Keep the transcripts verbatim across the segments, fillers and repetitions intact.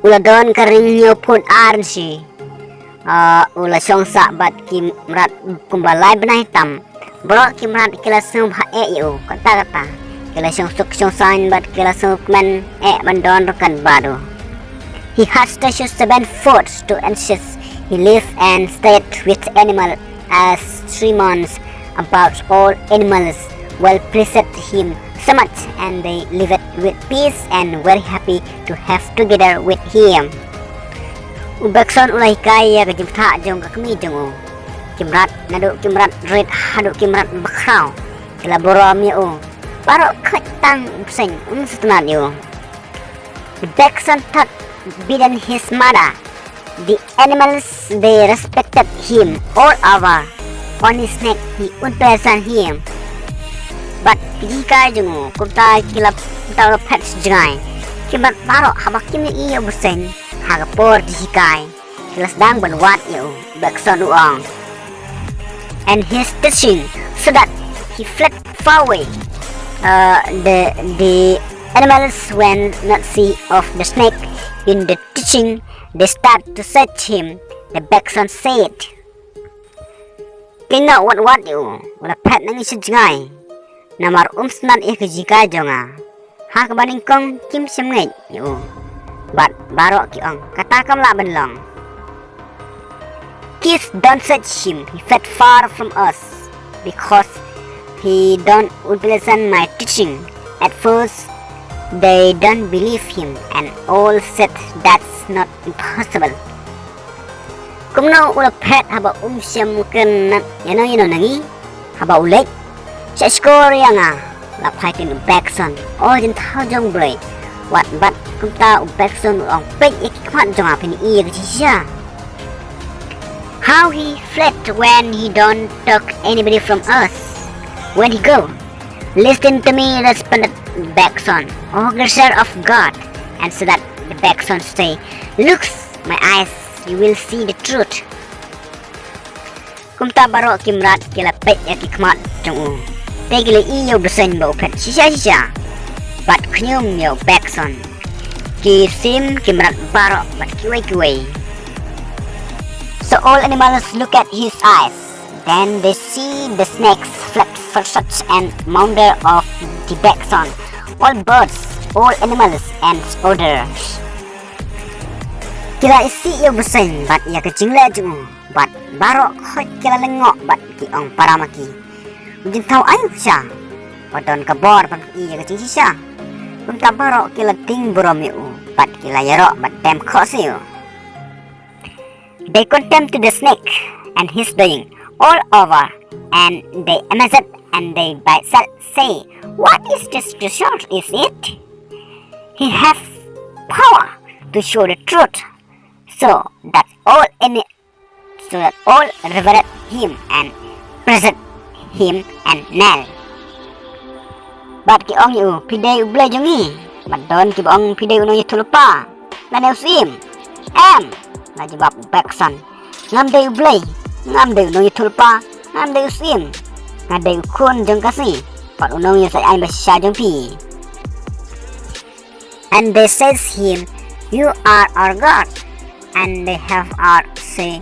U la don ka ring hynñiewphew ar nshi. Ah, u la shong sah bad ki mrad kumba lai bnai tam. Baroh ki mrad ki la sngewbha eh ïa u, kata kata. Ki la shong suk shong saiñ bad ki la sngewkmen eh ban don ryngkat bad u. He had statues seven foot two inches. He lived and stayed with animal as three months about all animals well pleased him so much, and they lived with peace and very happy to have together with him. U Bekson u la hikai ïa ka jingpyntha jong ka kmie jong u. Ki mrad naduh ki mrad rit haduh ki mrad bakhraw ki la burom ïa u. Baroh khoit tang u bseiñ um sngewtynnat ïa u. The Bekson thought bidden his mother. The animals, they respected him all over. Only snake, he unpleasant him. Bad ki jinghikai jong u, kumta ki la, kumta u la phet shi jngai. Ki mrad baroh haba kim ïohi ïa u bseiñ ha ka por jinghikai, ki la sdang ban wad ïa u. Bekson u ong, and his teaching, so that he fled far away. Uh, the, the animals were not see of the snake in the teaching, they start to search him, the Bekson said. Kynnoh wat wat ïa u, u la phet nangne shi jngai. Namar um sngewtynnat ïa ka jinghikai jong nga. Ha kaba nyngkong kim shym ngeit ïa u. Bad baroh ki ong, kata kam lah ban long. Kids, don't search him, he fled far from us, because he don't listen my teaching. At first, they don't believe him, and all said, that's not impossible. Kumno u la phet haba um shym kren ïano ïano na ngi? Haba u leit, sha shkor ïa nga, la phai ktien u Bekson. O jingthaw jong U Blei. Wat bat kumta u Bekson u ong, peit ïa ki khmat jong nga, phin ïohi ïa ka jingshisha. How he fled when he don't talk anybody from us. When he go, listen to me, responded Bekson. O creature of God, answered the Bekson, say, looks my eyes, you will see the truth. Kumta baroh ki mrad ki la peit ïa ki khmat jong u. Te ki la ïohi ïa u bseiñ ba u phet shisha shisha. Bad khñium ïa u Bekson. Ki sim ki mrad baroh bad kiwei kiwei. So all animals look at his eyes. Then they see the snakes fled for such an wonder of the Bekson. All birds, all animals and others. Ki la isih ïa u bseiñ bad ïa ka jingleh jong u. Bad baroh khoit ki la lyngngoh bad ki ong para ma ki. U jingthaw aïu shisha? Ba don ka bor ban ïohi ïa ka jingshisha. Kumta baroh ki la tieng burom ïa u bad ki la ïaroh bad dem khohsiew. They condemn to the snake and his doing all over, and they amazed and they by self say, what is this creature, is it? He have power to show the truth, so that all any so that all revered him and praised him and knelt. Bad ki ong ïa u, phi dei u Blei jong ngi. Bad don kiba ong phi dei u nongïathuhlypa lane u syiem. Em, la jubab u Bekson. Ngam dei u Blei, ngam dei u nongïathuhlypa, ngam dei u syiem. Nga dei u khun jong ka sngi bad u nongïasaid aiñ ba shisha jong phi. And they says him, you are our God. And they have our say,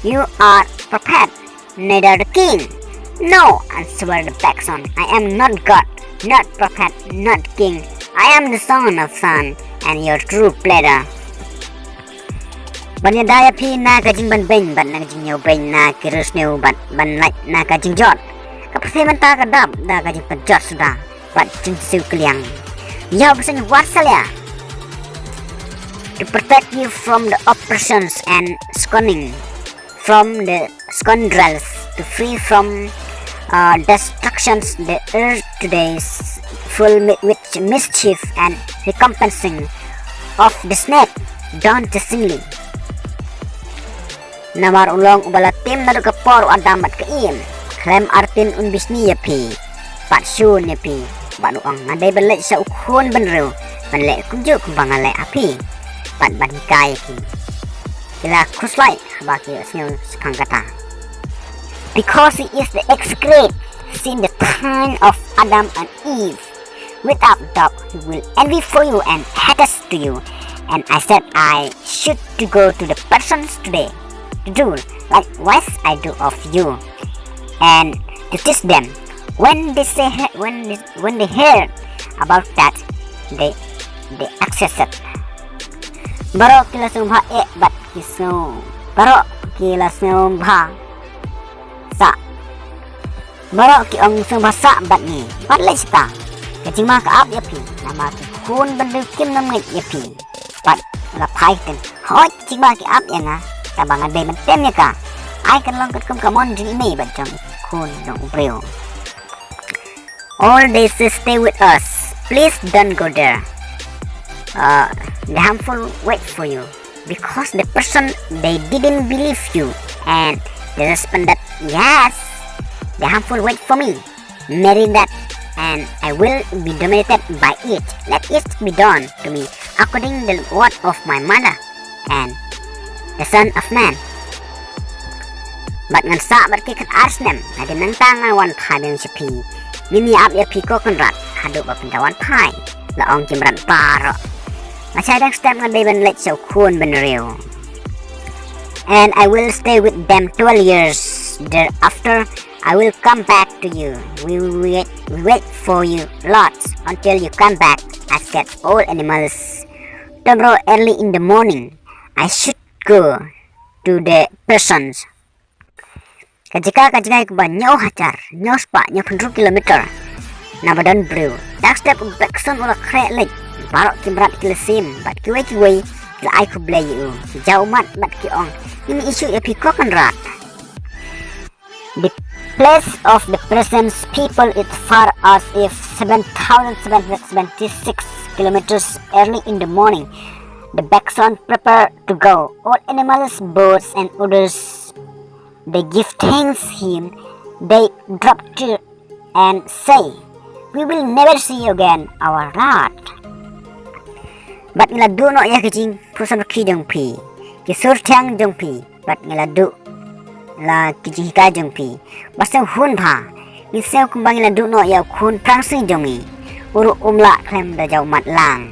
you are prophet, neither the king. No, answered the Bekson, I am not God, not prophet, not king. I am the son of son and your true pleader. Ban ïada ïa phi na ka jingbanbeiñ bad na ka jingïawbeiñ na ki riewsniew bad ban lait na ka jingjot. Ka pyrthei mynta ka dap da ka jingpynjot suda bad jingsiew kylliang. Ïa u bseiñ wat salia. To protect you from the oppressions and scorning, from the scoundrels, to free from uh, destructions, the earth today is full mi- with mischief and recompensing of the snake, dauntingly. Namar u long uba la tim naduh ka por u Adam bad ka Im. Khlem artien un bishni ïa phi bad shun ïa phi. Bad u ong, nga dei ban leit sha u khun bynriew ban leh kumjuh kumba nga leh ha phi bad ban hikai ïa phi. Ki la khuslai haba ki ïohsngew shaphang kata. Because he is the execrate since the time of Adam and Eve. Without doubt, he will envy for you and haters to you, And I said I should to go to the persons today to do likewise I do of you, and to teach them. When they say when they, when they heard about that, they they accepted. Baroh ki la sngewbha eh bad ki sngew baroh ki la sngewbha sah. Baroh ki ong sngewbha sah bad ngi. Bad leh sita ka jingma ka ap ïa phi, namar ki khun bynriew kim nym ngeit ïa phi. Bad la phai ktien, hooid, ka jingma ki ap ïa nga, taba nga dei ban tem ïa ka. Ai kan long katkum ka mon jong i mei bad jong i khun jong u briew. All they say, stay with us. Please don't go there. Uh, the harmful wait for you. Because the person they didn't believe you and they responded, yes, the harmful wait for me. Marry that and I will be dominated by it. Let it be done to me according the word of my mother and the son of man. Bad ngan sah bad ki khatar snem, hadien nangta ngan wan phai biang sha phi. Ngin ïa ap ïa phi ko Kynrad, haduh ba phin da wan phai. La ong ki mrad baroh. Nga shai dang step nga dei ban leit sha u khun bynriew. And I will stay with them twelve years. Thereafter, I will come back to you. We wait, we wait for you, Lord, until you come back. I said all animals. Tomorrow early in the morning, I should go to the persons. Ka jaka ka jaka kumba hynñiew hajar hynñiew spah hynñiew phew kilometer. Naba don briew. Dak step u Bekson u la khreh leit. Baroh ki mrad ki la sim bad kiwei kiwei ki la ai khublei ïa u. Ki jaw ummat bad ki ong, ngin ïa shu ïa phi ko Kynrad. The place of the present people is far as if seven thousand seven hundred seventy-six kilometers early in the morning. The Bekson prepare to go. All animals, birds and others, they give thanks him. They drop tear and say, we will never see you again, our Lord. Bad ngi la duh noh ïa ki jingpyrshang ki jong phi, ki sur thiang jong phi. Bad ngi la duh la ki jinghikai jong phi. Ba sngewhun bha. Ngi sngew kumba ngi la duh noh ïa u khun phrang sngi jong ngi. U ruh um lah khlem da jaw mat lang.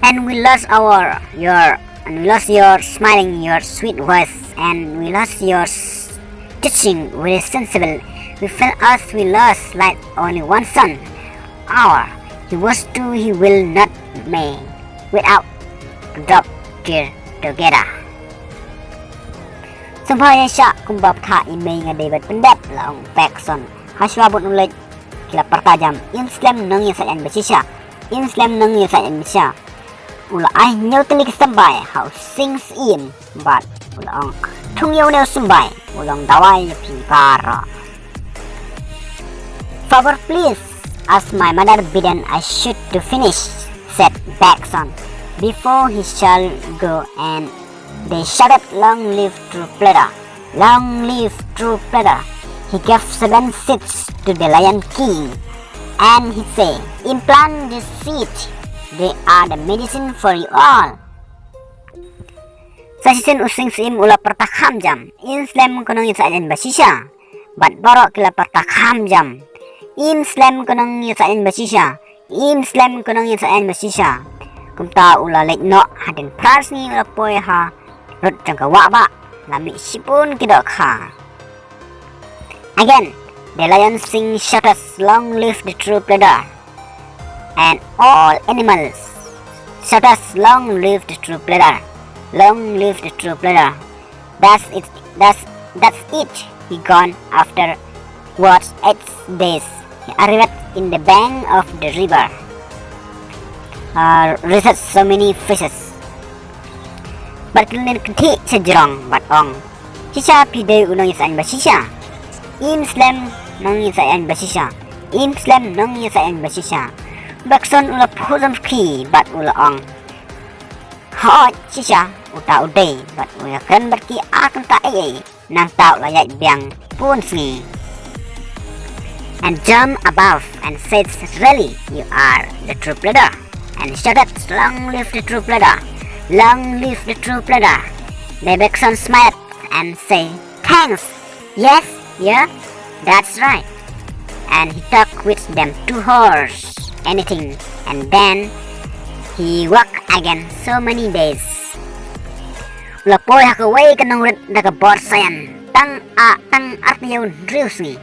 And we lost our your and we lost your smiling, your sweet voice, and we lost your s- teaching, very sensible. We felt us we lost like only one son. Our he was too he will not may without drop tear together. Sngewbha ïa shah kumba bthah i mei nga dei ban pyndep la ong Bekson. Hashwa bun u leit ki la pyrta jam. Im slem nong ïa sa ïan ba shisha. Im slem nong ïa sa ïan ba shisha. U la ai hynñiew tylli ki symbai ha u Sing Syiem bad u la ong thung ïa une u symbai u long dawai ïa phi baroh. Father, please, as my mother bidden I should to finish, said Bekson, before he shall go, and they shouted, long live true pleader, long live true pleader. He gave seven seeds to the Lion King, and he said, implant this seed, they are the medicine for you all. Sa shisien u Sing Syiem u la pyrta kham jam, im slem ko nong ïa sa ïan ba shisha. Bad baroh ki la pyrta kham jam. Im slem ko nong ïa sa ïan ba shisha. Im slem ko nong ïa sa ïan ba shisha. Kumta u la leit noh hadien phra sngi u la poi ha rud jong ka wah bah. La mih shibun ki dohkha. Again, the lion sing shouted, long live the true pleader. And all animals shouted, long live the true pleader. Long live the true pleader. That's it. That's that's it. He gone after what eight days. He arrived in the bank of the river. Uh, rested so many fishes. Bad ki la ïakynthih sha jrong bad ong, shisha phi dei u nong ïa sa ïan ba shisha. Im slem nong ïa sa ïan ba shisha. Im slem nong ïa sa ïan ba shisha. Bekson u la phuh jam ki bad u la ong, hooid shisha uta u dei bad u ïakren bad ki ar kynta ei ei. Nangta u la ïaid biang bun sngi. And jump above and said, really, you are the true pleader. And shouted, long live the true pleader. Long live the true pleader. The Bekson smiled and said, thanks. Yes, yeah, that's right. And he talked with them two hours, anything, and then He walked again so many days. U la poi ha kawei ka nongrit da ka bor saian tang a tang arphew hynriew sngi.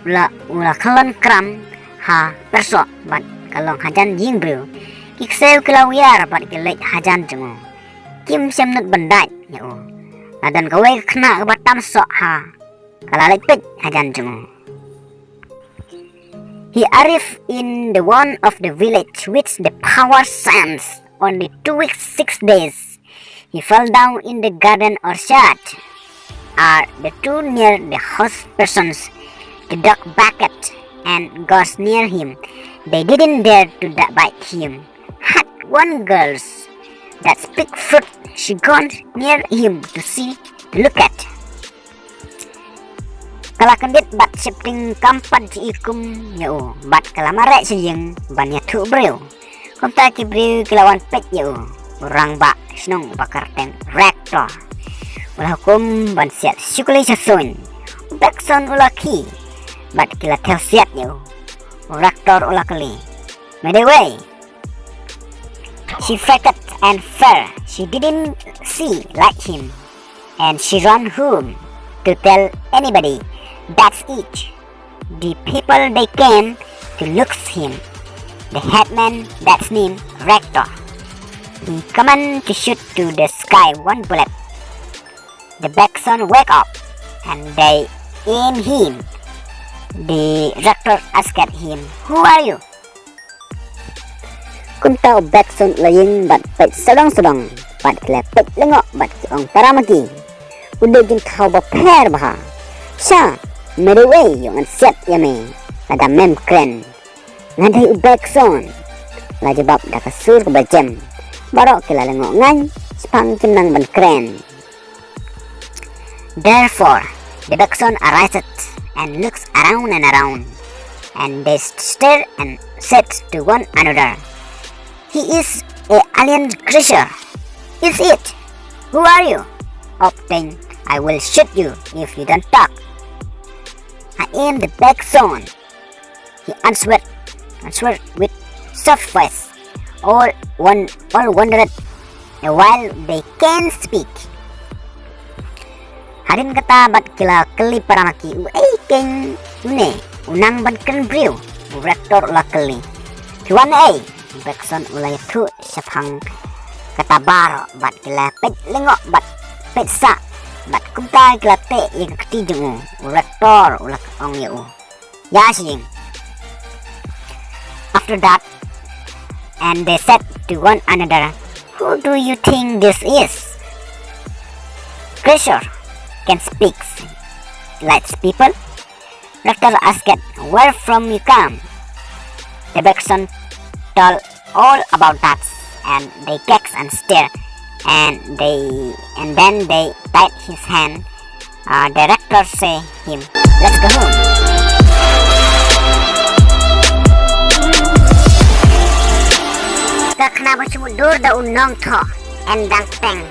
U la u la khlon kram ha pyrsoh bad ka long hajan jingbriew. Ki ksew ki la wiar bad ki leit hajan jong u. Kim shym nud ban dait ïa u. La don kawei ka khynnah kaba tam soh ha ka la leit peit hajan jong u. He arrived in the one of the village with the power sands. Only two weeks, six days. He fell down in the garden orchard. Are the two near the house persons, the dog barked and goes near him. They didn't dare to da- bite him. Had one girl that picked fruit, she gone near him to see, to look at. Ka la kyndit bad sheptieng kam pat ju ïohi kum ïa u bad ka la mareh sha ïing ban ïathuh briew. Kumta ki briew ki la wan peit ïa u. U rangbah shnong ba kyrteng Rector u la hukum ban siat sha kali sha suiñ. U Bekson u la khie bad ki la thel siat ïa u. U Rector u la kylli, "Me dei uei?" She frightened and fell. She didn't see like him. And she ran home to tell anybody. That's it. The people they came to look him. The headman that's named Rector. He command to shoot to the sky one bullet. The Bekson wake up and they aim him. The Rector asked him, "Who are you?" Kumta u Bekson u la ïeng bad peit sawdong sawdong bad ki la peit lyngngoh bad ki ong para ma ki. U dei jingthaw ba pher bha. "Sha, me dei uei, ïoh ngan siat ïa me lada mem kren?" "Nga dei u Bekson," la jubab da ka sur kaba jem. Baroh ki la lyngngoh ngan, shaphang kim nang ban kren. Therefore, the Bekson arises and looks around and around, and they stare and said to one another, "He is a alien creature. Is it? Who are you?" "Obtain, I will shoot you if you don't talk." "I am the Bekson," he answered, answered with soft voice. All one, all wondered while they can speak. Hadien kata bad ki la kylli para ma ki, "U ei keiñ une u nang ban kren briew?" U Rector u la kylli. "Phi wan ei?" U Bekson u la ïathuh shaphang kata baroh bad ki la peit lyngngoh bad peit sah bad kumta ki la teh ïa ka kti jong u. U Rector u la ong ïa u, "Ïa sha ïing." After that, and they said to one another, "Who do you think this is? Creature can speak like people?" Rector asked, "Where from you come?" The Bekson told all about that, and they gagged and stared, and they and then they tied his hand. Uh, the Rector say him, "Let's go home." Ka khana ba shu dur da u nongthoh, en dang teng.